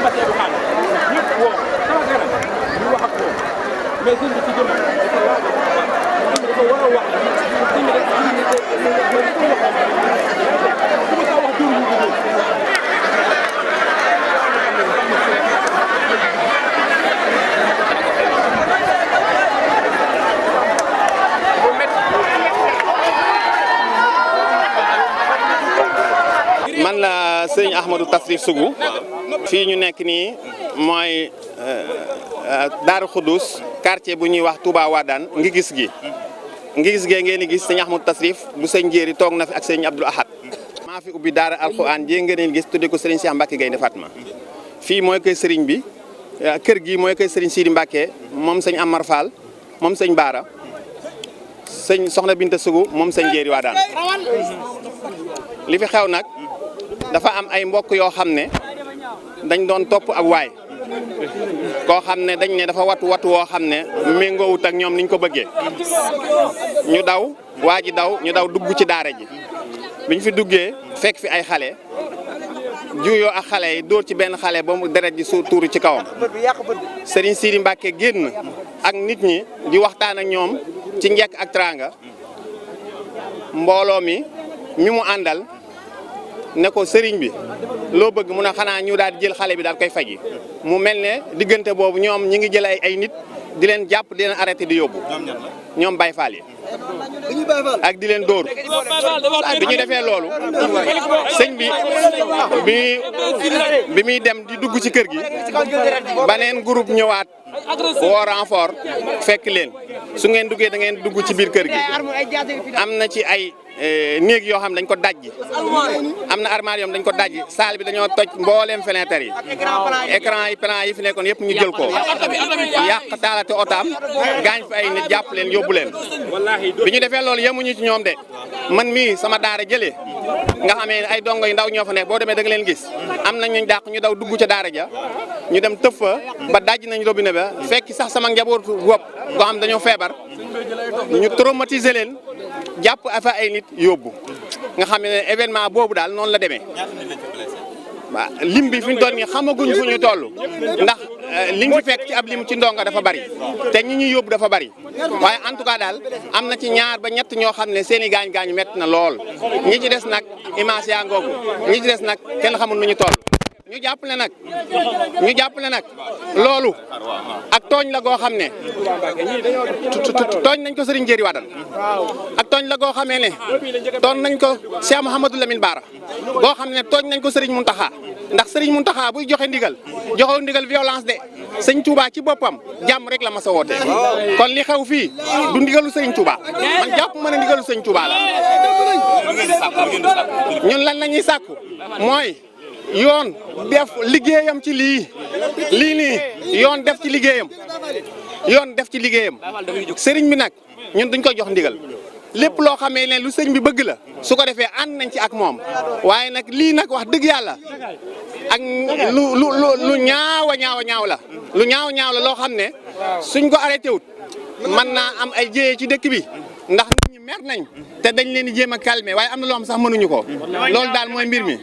Bassirou Fall ñëpp woo sama kanam ñu wax ak moom mais sëñ bi ci jëm dafa war a wax sëñ bi dafa man la sëñ Ahmadou Tasrif Sougou fii ñu nekk nii mooy Daaru Xuddus quartier bu ñuy wax Touba Wadane ngi gis gi ngeen di gis sëñ Ahmadou Tasrif bu sëñ Jéeri toog na fi ak sëñ Abdoul Ahad maa fi ubbi daara alxuraan jée ngeen gis tudde ko sëriñ Cheikh Mbacke Gaynde Fatma fii mooy koy sëriñ bi kër gi mooy koy sëriñ Sidi Mbacke moom sëñ Amar Fall moom sëñ Baara sëñ Soxna Binta Sougou moom sëñ Jéeri Wadane li fi xew nag dafa am ay mbokk yoo xam ne dañ doon topp ak waay koo xam ne dañ ne dafa watu woo xam ne méngoowut ak ñoom niñ ko bëggee ñu daw waa ji daw ñu daw dugg ci daara ji biñ fi duggee fekk fi ay xale juyoo ak xale yi dóor ci benn xale ba mu deret ji su tuuru ci kawam Serigne Sidi Mbacke génn ak nit ñi di waxtaan ak ñoom ci njekk ak teraanga mbooloo mi mu àndal ne ko sëriñ bi loo bëgg mu ne xanaa ñu daal di jël xale bi daal koy faji mu mel ne diggante boobu ñoom ñi ngi jël ay nit di leen jàpp di leen arrêté di yóbbu ñoom Baye Fall yi ak di leen dóor bi ñu defee loolu sëñ bi muy dem di dugg ci kër gi baneen groupe ñëwaat woo renfort fekk leen su ngeen duggee da ngeen dugg ci biir kër gi am na ci ay néeg yoo xam dañ ko dajji am na armoire yoo xam dañ ko dajji salle bi dañoo toj mbooleem fenêtre yi écran yi plan yi fi nekkoon yëpp ñu jël ko yàq taalate otaam gaañ fi ay nit jàpp leen yóbbu leen bi ñu defee loolu yemuñu ci ñoom de man mii sama daara jëlee nga xamee ne ay dongo yu ndaw ñoo fa nekk boo demee da nga leen gis am nañ ñu dàq ñu daw dugg ca daara ja ñu dem tëf fa ba dajji nañ robinet ba fekk sax sama njabootu bopp goo xam dañoo feebar ñu traumatiser leen jàpp afa ay nit yóbbu nga xam ne événement boobu daal noonu la demee waaw lim bi fi ñu doon nii xamaguñ fu ñu toll ndax li nga fi fekk ci ab lim ci ndonga dafa bari te ñi ñuy yóbbu dafa bari waaye en tout cas daal am na ci ñaar ba ñett ñoo xam ne seen i gaañ-gaañ métti na lool ñi ci des nag image yaa ngoogu ñi ci des nag kenn xamul nu ñu toll. ñu jàppale nag loolu ak tooñ la goo xam ne tooñ nañ ko Serigne Jéeri Wadane ak tooñ la goo xamee ne tooñ nañ ko Cheikh Mouhamadou Lamine Bara goo xam ne tooñ nañ ko Serigne Mountakha ndax Serigne Mountakha buy joxe ndigal violence de sëñ Touba ci boppam jàmm rek la ma sa woote kon li xew fii du ndigalu Serigne Touba man jàpp ma ne ndigalu Serigne Touba la ñun lan la ñuy sàkku mooy yoon def liggéeyam ci lii nii yoon def ci liggéeyam sëriñ bi nag ñun duñ ko jox ndigal lépp loo xamee ne lu sëriñ bi bëgg la su ko defee ànd nañ ci ak moom waaye nag lii nag wax dëgg yàlla ak lu ñaaw la loo xam ne suñ ko arrêté wut mën naa am ay jéyee ci dëkk bi ndax nit ñi mer nañ te dañ leen di jéem a calmer waaye am na loo xam sax mënuñu ko loolu daal mooy mbir mi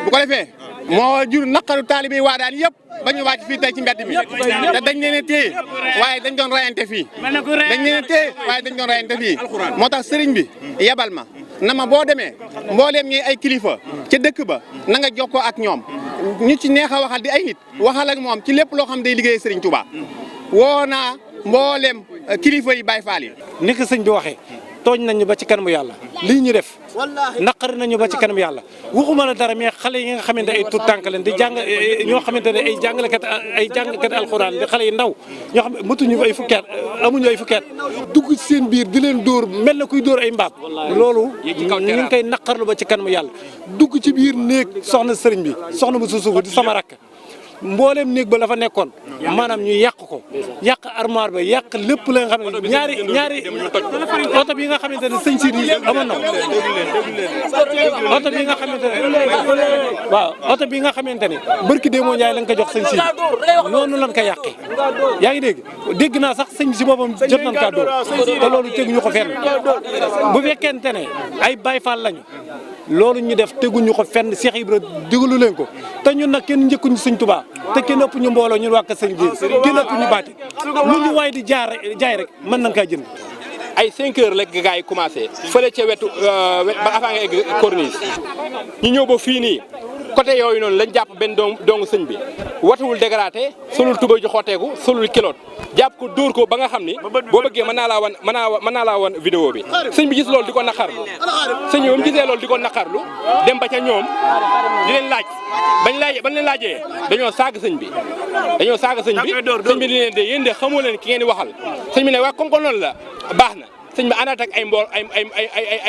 bu ko defee moo jur naqaru taalibe yi Wadane yëpp ba ñu wàcc fii tey ci mbedd mi te dañ leen a téye waaye dañ doon rayante fii moo tax sëriñ bi yebal ma na ma boo demee mbooleem ñi ay kilifa ca dëkk ba na nga jokkoo ak ñoom ñu ci neex a waxal di ay nit waxal ak moom ci lépp loo xam day liggéey sëriñ Touba woo naa mbooleem kilifa yi Baye Fall yi. ni ko sëñ bi waxee tooñ nañu ba ci kanamu yàlla lii ñu def naqari nañu ba ci kanamu yàlla waxuma la dara mais xale yi nga xamante ay tout tànk leen di jàng ñoo xamante ne ay jàngalekat alxuraan di xale yi ndaw ñoo xam matuñu ay fukki at amuñu ay fukki at dugg ci seen biir di leen dóor mel na kuy dóor ay mbaam loolu ñu ngi koy naqarlu ba ci kanamu yàlla dugg ci biir néeg soxna sëriñ bi soxna bu suufu di sama rakk mboolem néeg ba la fa nekkoon maanaam ñu yàq ko yàq armoire ba yàq lépp la nga xam ne ñaari oto bi nga xamante ne sëñ Sidi amoon na oto bi nga xamante ne waaw oto bi nga xamante ne barki démoo Njaay la nga ko jox sëñ Sidi noonu lañ ko yàqee yaa ngi dégg naa sax sëñ si boppam jot nañ kaa dóor te loolu teguñu ko fenn bu fekkente ne ay Baay Faal lañu loolu ñu def teguñu ko fenn Cheikh Ibra digalu leen ko te ñun nag kenn njëkkuñu Sëñ Tuubaa te kenn ëpp ñu mbooloo ñun waa Kër Sëñ Jéeri kenn ëpp ñu baati lu ñu waay di jaay rek mën nañ kaa jënd. ay 5 heures la gars yi commencé fële ca wetu ba avant nga egg corniche ñu ñëw ba fii nii côté yooyu noonu lañ jàpp benn dongu sëñ bi watuwul dégradé solul tubay ji xotteeku solul kiloot jàpp ko dóor ko ba nga xam ni boo bëggee mën naa laa wan vidéo bi sëñ bi gis loolu di ko naqarlu sëñ bi ba mu gisee loolu di ko naqarlu dem ba ca ñoom di leen laaj bañ leen laajee dañoo saaga sëñ bi sëñ bi di leen de yéen de xamoo leen ki ngeen di waxal sëñ bi ne waa comme que noonu la baax na sëñ bi àndaat ak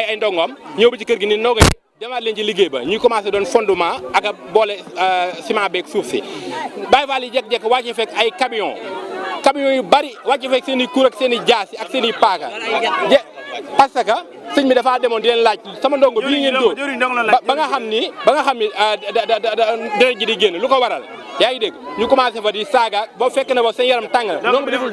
ay ndongoom ñëw ba ci kër gi ni noo demaat leen ci liggéey ba ñuy commencé doon fondement ak a boole ciment beeg suuf si Baye Fall yi jékki-jékki wàcce fekk ay camion yu bari wàcce fekk seen i kur ak seen i jaasi ak seen i paaka parce que sëñ bi dafaa demoon di leen laaj sama ndongo bii ngeen dóor ba nga xam ni deret ji di génn lu ko waral yaa ngi dégg ñu commencé fa di saaga boo fekk na ba seen yaram tàng na ndongo bi deful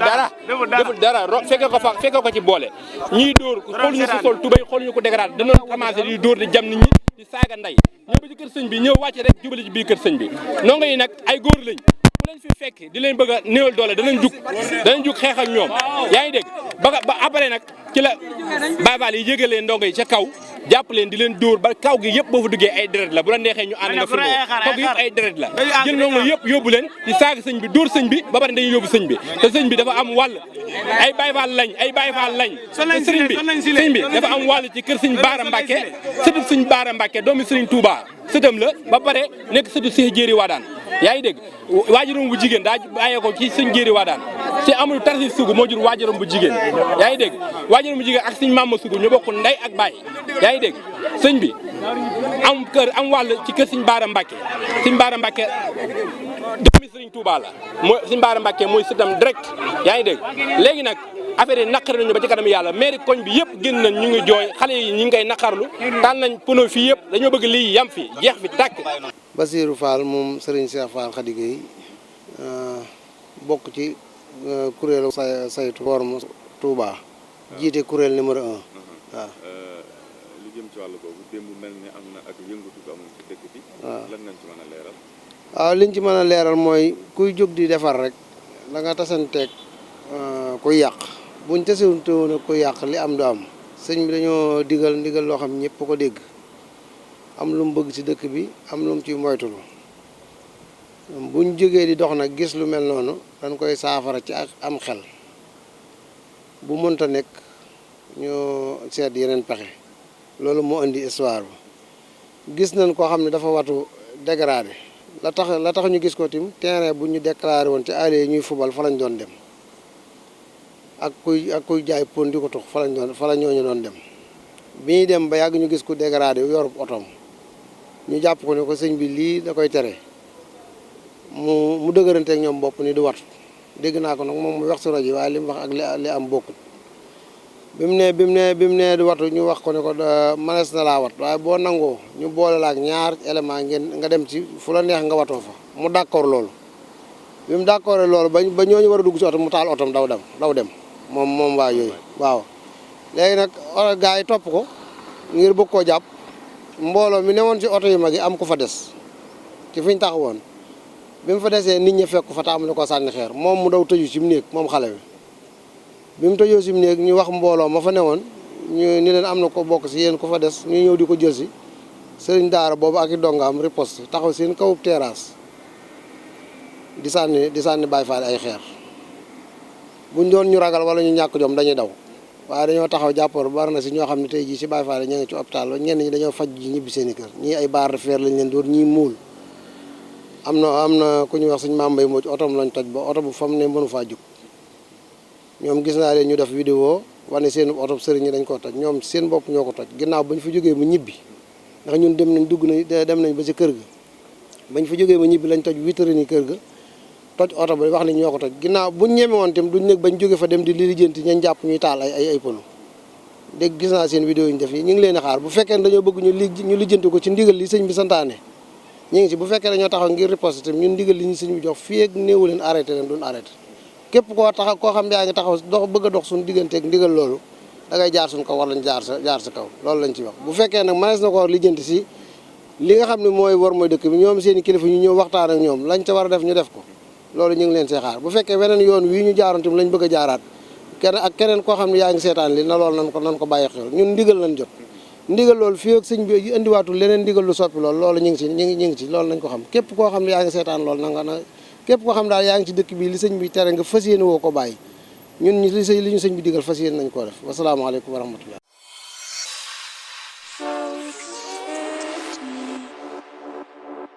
dara fekke ko ci boole ñiy dóor xooluñu ko sol tubay xooluñu ko dégradé danoon commencé di dóor di jam nit ñi di saaga ndey ñëw ba ci kër sëñ bi ñëw wàcce rek jubali ci biir kër sëñ bi ndongo yi nag ay góor lañ bu leen fi fekk di leen bëgg a néewal doole danañ jug xeex ak ñoom yaa ngi dégg ba après nag ci la Baay Faal yi yëgalee ndongo yi ca kaw jàpp leen di leen dóor ba kaw gi yëpp boo fa duggee ay deret la bu la neexee ñu ànd nga firndoo kaw gi yëpp ay deret la jël ndongo yëpp yóbbu leen di saaga sëñ bi dóor sëñ bi ba pare dañuy yóbbu sëñ bi te sëñ bi dafa am wàll ay Baay Faal lañ sëñ bi dafa am wàll ci kër sëñ Baara Mbàkke sëtub sëñ Baara Mbàkke doomi sëriñ Touba sëtam la ba pare nekk sëtu Seex Jéeri Wadaan yaa ngi dégg waajuram bu jigéen daa bàyyee ko ci sëñ Jéeri Wadaan ci amul tarsi sugu moo jur waajuram bu jigéen yaa ngi dégg waajuram bu jigéen ak sëñ Mama Sugu ñu bokk ndey ak baay yaa ngi dégg sëñ bi am wàll ci kër sëñ Baara Mbàkke doomi sëriñ Touba la mooy sëñ Baara Mbàkke mooy sëtam direct yaa ngi dégg léegi nag affaire yi naqar nañu ba ci kanam yàlla mairie koñ bi yëpp génn nañ ñu ngi jooy xale yi ñu ngi koy naqarlu taal nañ pono fii yëpp dañoo bëgg lii yam fi jeex fi tàkk. Basirou Fall moom Serigne Cheikh Fall Khady Gueye bokk ci kuréelu saytu forme Touba jiite kuréel numéro 1 waaw. lu jëm ci wàllu boobu démb mel ni am na ak yëngatu ko amul ci dëkk bi. waaw lan ngeen ci mën a leeral. waaw liñ ci mën a leeral mooy kuy jóg di defar rek da nga tasanteeg kuy yàq. buñ tasewunte woon ak ko yàq li am du am sëñ bi dañoo ndigal loo xam ñëpp ko dégg am lu mu bëgg ci dëkk bi am lu mu ciy moytulu buñ jógee di dox nag gis lu mel noonu dañ koy saafara ci ak am xel bu mënta nekk ñu seet yeneen pexe loolu moo indi histoire bi gis nañ koo xam ne dafa watu dégradé la tax ñu gis ko tim terrain bu ñu déclaré woon ci allée ñuy fubal fa lañ doon dem ak kuy jaay pon di ko tux fa la ñooñu doon dem bi ñuy dem ba yàgg ñu gis ku dégradé yor otoom ñu jàpp ko ne ko sëñ bi lii da koy tere mu dëgëranteeg ñoom bopp ni du watu dégg naa ko nag moom mu wax si rajo waaye li mu wax ak li am bokkut bi mu ne du watu ñu wax ko ne ko manees na laa wat waaye boo nangoo ñu boole la ak ñaar élément nga dem ci fu la neex nga watoo fa mu d'accord loolu bi mu d'accord loolu ba ñooñu war a dugg ci oto mu taal otom daw dem moom waa yooyu waaw léegi nag gars yi topp ko ngir bëgg koo jàpp mbooloo mi newoon ci oto yu mag yi am ku fa des ci fi ñu taxawoon bi mu fa desee nit ñi fekk fa taamu ne ko sànni xeer moom mu daw tëju ci mu néeg moom xale bi mu tëjoo ci mu néeg ñu wax mbooloo ma fa newoon ñu ni leen am na ko bokk si yéen ku fa des ñu ñëw di ko jël si sëriñ daara boobu ak i dongaam riposte taxaw seen kaw terrasse di sànni Baay Faal ay xeer buñ doon ñu ragal wala ñu ñàkk jom dañuy daw waaye dañoo taxaw jàppoor bari na si ñoo xam ne tey jii si Baay Faal ña ngi ci hôpital ñenn ñi dañoo faj ji ñibbi seen i kër ñii ay barre de fer lañ leen door ñii muul am na ku ñuy wax suñ Maam Mbay moo ci otom lañ toj ba oto bu fam ne mënu faa jóg ñoom gis naa leen ñu def vidéo wane seen oto sëriñ ñi dañ koo toj ñoom seen bopp ñoo ko toj ginnaaw bañ fa jógee mu ñibbi ndax ñun dem nañ ba si kër ga bañ fa jógee mu ñibbi lañ toj vitre ni kër ga toj oto ba wax ni ñoo ko toj ginnaaw buñ ñeme woon tam duñ nekk bañ jóge fa dem di lijjanti ñañ jàpp ñuy taal ay pono dégg gis naa seen vidéo yi ñu def yi ñu ngi leen a xaar bu fekkee ne dañoo bëgg ñu lijjanti ko ci ndigal li sëñ bi santaane ñu ngi ci bu fekkee dañoo taxaw ngir riposte tam ñun ndigal li ñu sëñ bi jox fii ak néewu leen arrêté leen duñ arrêté képp koo xam yaa ngi taxaw bëgg a dox suñu digganteeg ndigal loolu da ngay jaar suñ kaw wala ñu jaar sa kaw loolu lañ ci wax. bu fekkee nag mënees na ko lijjanti si li nga xam ne mooy dëkk bi ñoom seen i kilifa ñu ñëw waxtaan ak ñoom lañ ca war a def ñu def ko loolu ñu ngi leen see xaar bu fekkee weneen yoon wii ñu jaaroon tamit lañ bëgg a jaaraat keneen koo xam ne yaa ngi seetaan li na loolu nan ko bàyyi xel ñun ndigal lañ jot ndigal loolu fii ak sëñ bi indiwaatul leneen ndigal lu soppi loolu ñu ngi ci loolu nañ ko xam képp koo xam ne yaa ngi seetaan loolu képp koo xam daal yaa ngi ci dëkk bi li sëñ bi tere nga fas yéene woo ko bàyyi ñun li ñu sëñ bi digal fas yéene nañ koo def wasalaamaaleykum wa rahmatullah